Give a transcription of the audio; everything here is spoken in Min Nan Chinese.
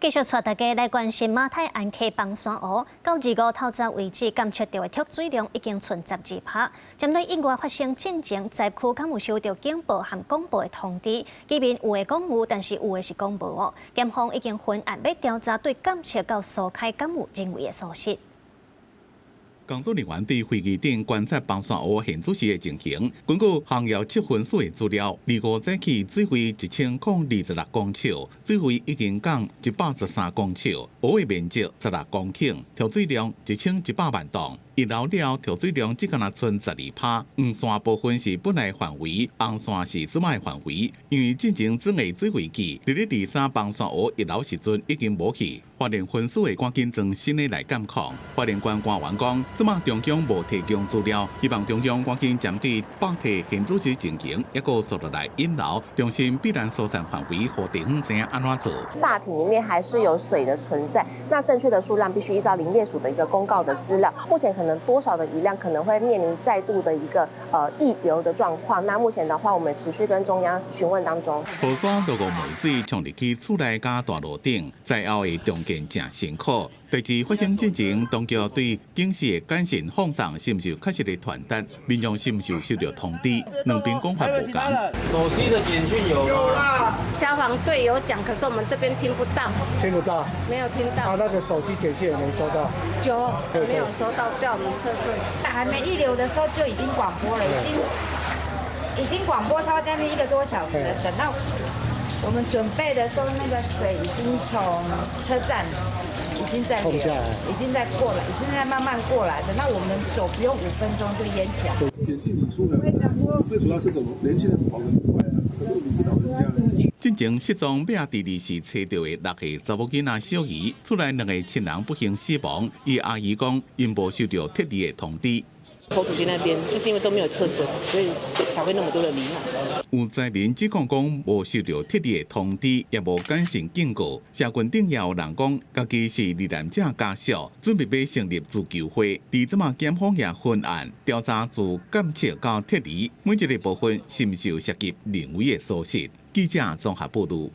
繼續帶大家來關心馬太鞍溪崩山湖，到二五透早為止，監測到的濁水量已經賰12趴。針對意外發生進前，災區敢有收到警報和廣播的通知？居民有的講有，但是有的是講無哦。檢方已經分案欲調查，對監測到疏開敢有人為的疏失。工作人員佇飛機頂觀察崩山湖現水時的情形，根據航遙測分所的資料，二五早起水位1026公尺，水位已經降113公尺，湖的面積16公頃，調水量1100萬噸。溢流了後，調水量只敢若賰12趴。黃線部分是本來範圍，紅線是這擺的範圍。因為進前裝的水位計，佇咧二三崩山湖溢流時陣已經無去。花蓮分署會趕緊裝新的來監控。花蓮縣官員講，這擺中央無提供資料，希望中央趕緊針對壩體現水時情形，抑閣紲落來引流，重新避難疏散範圍，予地方知影按怎做。壩體裡面還是有水的存在，那正確的數量必須依照林業署的一個公告的資料。目前可能多少的雨量可能會面臨再度的一個溢流的狀況。那目前的話，我們持續跟中央詢問當中。河山落雨梅水沖入去厝內佮大路頂，災後的重建誠辛苦。代誌發生進前，當局對警示的簡訊放送是毋是確實的傳達？民眾是毋是有收到通知？兩邊講法無仝。手機的簡訊有有啦，消防隊有講，可是我們這邊聽不到。聽不到，沒有聽到。他那個手機簡訊也沒收到。有，沒有收到，叫我們撤退。還沒溢流的時候就已經廣播了，已經廣播超將近一個多小時了。等到我們準備的時候，那個水已經從車站已經在流，已經在過來，已經在慢慢過來。等到我們走，不用5分鐘就淹起來。簡訊你出來，最主要是怎麼？年輕人是跑得很快啊，可是你是老人家。進前失蹤欲佇二四揣著的六歲查某囡仔小儀，厝內兩個親人不幸死亡。伊阿姨講，𪜶無收到撤離的通知。佛祖街那邊，就是因為都沒有撤走，所以才會那麼多的罹難。有災民指控講，無收到撤離的通知，也無簡訊警告。社群頂也有人講，家己是罹難者家屬，準備欲成立自救會。佇這馬檢方也分案調查自監測到撤離，每一個部分是毋是有涉及人為的疏失？記者綜合報導。